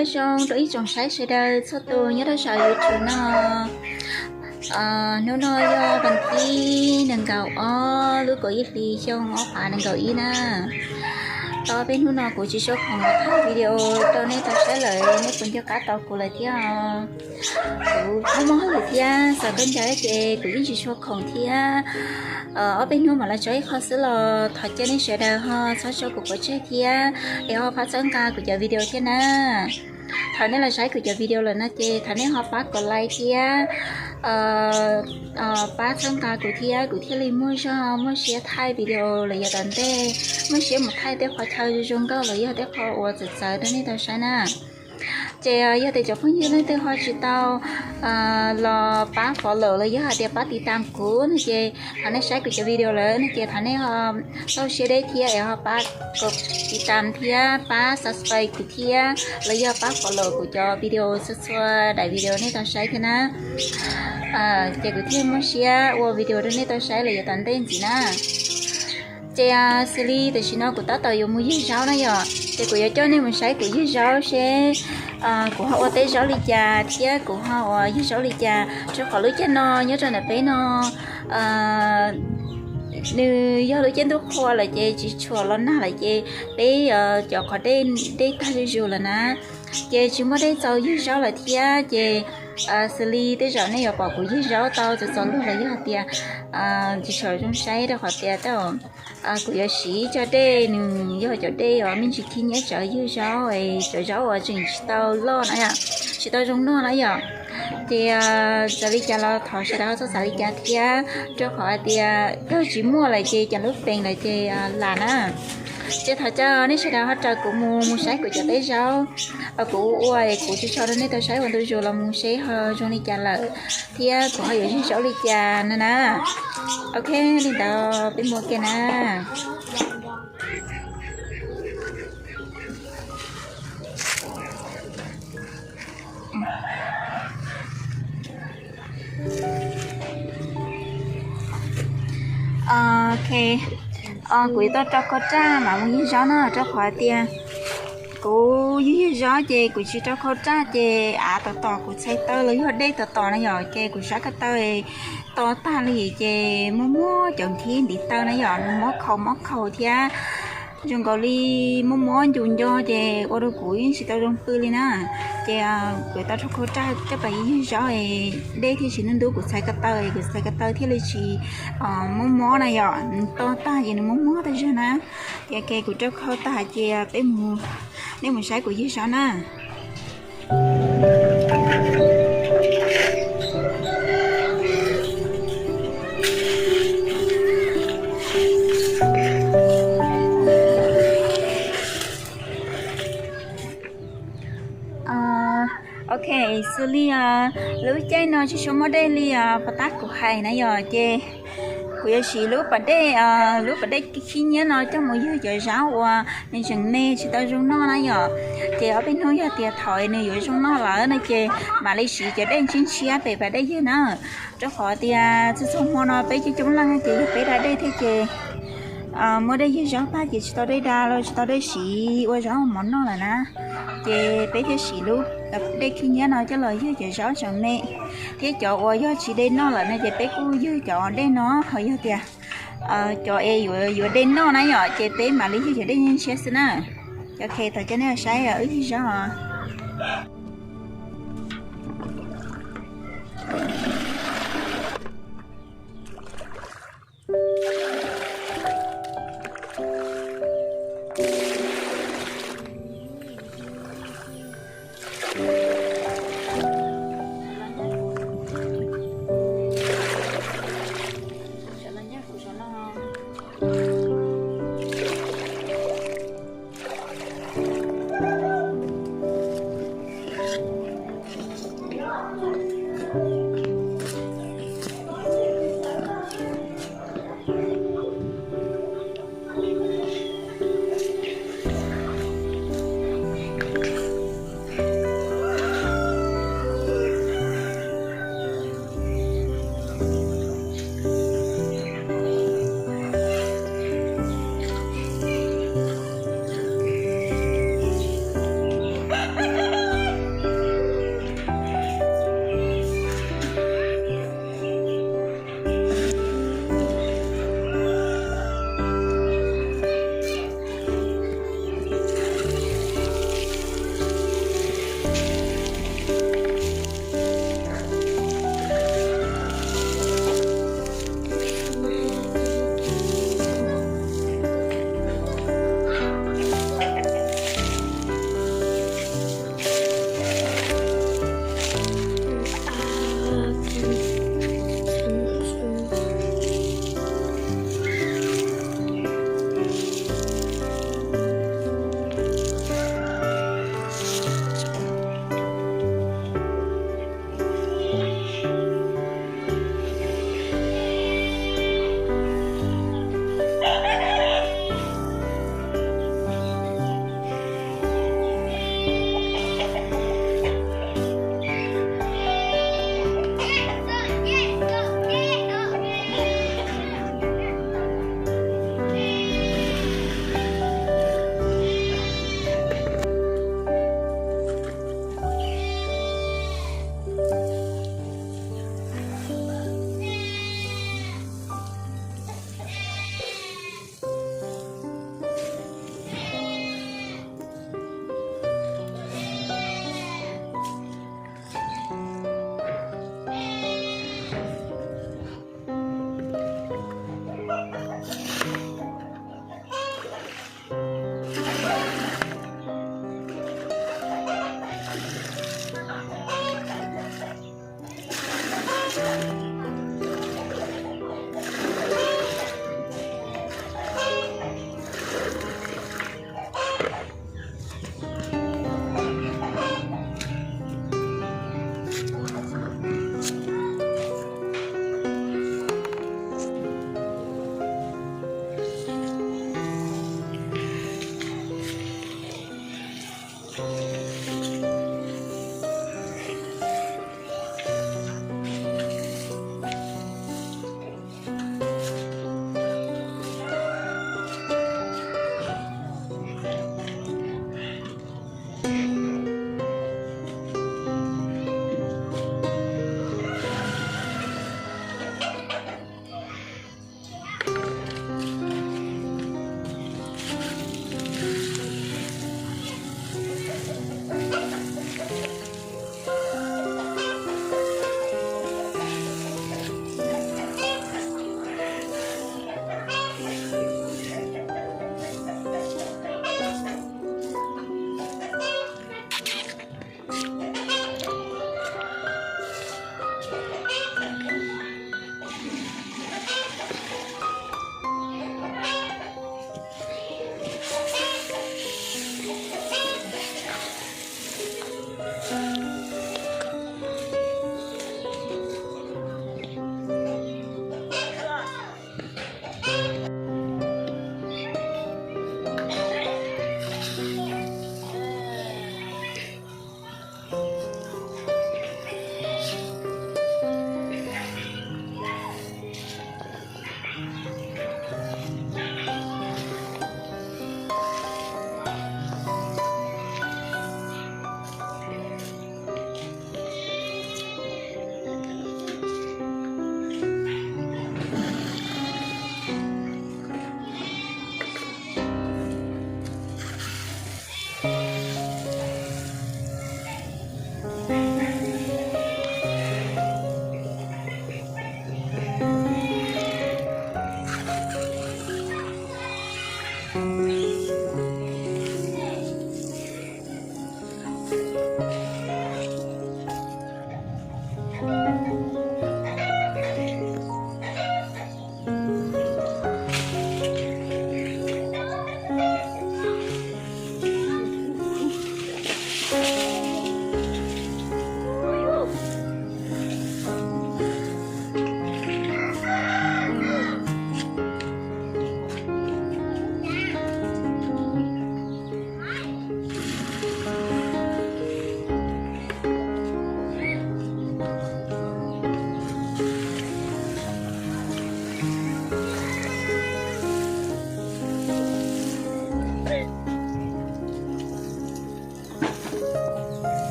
Nyob zoo rau ib tsoom saib sawv daws txhua tus nyob rau saum YouTube no. Hnub no yog vas thib nees nkaum ob lub kaum ib hlis xyoo ob phav nees nkaum ib na. Tau peb hnub no kuv tsis sua khoom los thaij video rau nej tau saib lawm, nej puas nco qab tau kuv lawm thiab? Kuv muaj hauj lwm thiab xav koj ncaws ces kuv yeej tsis sua khoom thiab. Ob peb hnub mam los tso ib qho xwb los thov caw nej sawv daws ho txhob tso kuv pov tseg thiab, es ho pab txhawb nqa kuv cov video thiab na. Thaum nej los saib kuv cov video lawm no ces thov nej ho pab kom like thiab pab txhawb nqa kuv thiab, kuv thiaj li muaj zog muaj siab thaij video los yav tom ntej, muaj siab mus thaij tej qhov chaw zoo zoo nkauj los yog tej qhov uas txawv txawv rau nej tau saib na. Ces yog tias cov phooj ywg leej twg ho tsis tau los pab follow los yog hais tias pab tiv tam kuv no ces thov nej saib kuv cov video lawm no ces thov nej ho txaus siab deb thiab es ho pab tiv tam thiab pab subscribe kuv thiab los yog pab follow kuv cov video txhua txhua daim video nej tau saib thiab na. Ces kuv thiaj muaj siab ua video rau nej tau saib los yav tom ntej ntxiv na. Ces xws li tam sim no kuv tab tom yuav mus yug zaub na yom, ces kuv yuav coj nej mus saib kuv yug zaub seb kuv ho ua teb zaub li cas thiab kuv ho ua yug zaub li cas, rau qhov lub caij no nyob rau ntawm peb no nws yog lub caij ntuj qhua lawm ces tsis tshua los nag lawm ces peb cov qhov dej dej tag zuj zus lawm na. Ces tsis muaj dej txaus yug zaub lawm thiab ces xws li tej zaum nej yuav pom kuv yug zaub tau txaus txaus luag los yog hais tias tsis tshua zoo saib rau qhov tias tej zaum kuv yuav siv ib co dej nws yog cov dej uas me ntsis khib nyiab tsawv yug zaub, cov zaub uas tseem tsis tau loj na yom, tsis tau zoo noj na yom. Ces txawm li cas los thov sawv daws ho txhob xav li cas thiab, rau qhov hais tias kawg tsis muaj lawm ces cas lub peem lawm ces lam na. Ces thov caw nej sawv daws ho raws kuv mus mus saib kuv cov teb zaub, kuv ua es kuv tsis tso rau nej tau saib ua ntu zus los mus seb ho zoo li cas lawm thiab kuv ho yuav yug zaub li cas no na. Ok, li ntawd peb mus ua ke na. Ok, kuv yuav tau rau khau raj mam mus yug zaub na, rau qhov tias kuv yug yug zaub ces kuv tsis rau khau raj ces av tom tom kuv txhais taw los yog dej tom tom na yom, ces kuv sab ko taw to tag li ces muaj muab cov nkhib ntiv taw na yom, nws mob khaus mob khaus thiab. Zoo nkaus li muaj mob ncu nco ces ua rau kuv yeej tsis tau zoo pw li na. Ces kuv tau rau khau raj coj pais yug zaub, dej thiaj tsis ntub ntub kuv txhais ko taw, kuv txhais ko taw thiaj li tsis mob mob na yom, nws to tag ces nws mob mob tag zog na. Ces kuv rau khau tag ces peb mus, nej mus saib kuv yug zaub na. Ok, xws li lub caij no tsis tshua muaj dej li puas tab kuv hais na yom, ces kuv yuav siv lub pas dej, lub pas dej khib nyiab no coj mus yug cov zaub uas nws tseem me tsis tau zoo noj na yom. Ces ob peb hnub yog tias thaum nws yuav zoo noj lawm no ces mam li siv cov dej ntshiab ntshiab pem pas dej yug na. Rau qhov tias txhua txhua hmo no peb coob coob leej ces yog peb da dej thiab ces muaj dej yug zaub tag ces tsis tau dej da los tsis tau dej siv ua zaub mov noj lawm na. Ces peb thiaj siv lub dej khib nyiab no coj los yug cov zaub tseem me, thiab cov uas yog tsis dej noj lawm no ces peb kuj yug cov dej no, ho yog tias cov es yuav dej noj na yom, ces peb mam li yug cov dej ntshiab xwb na. Ok, thov caw nej saib wb yug zaub os.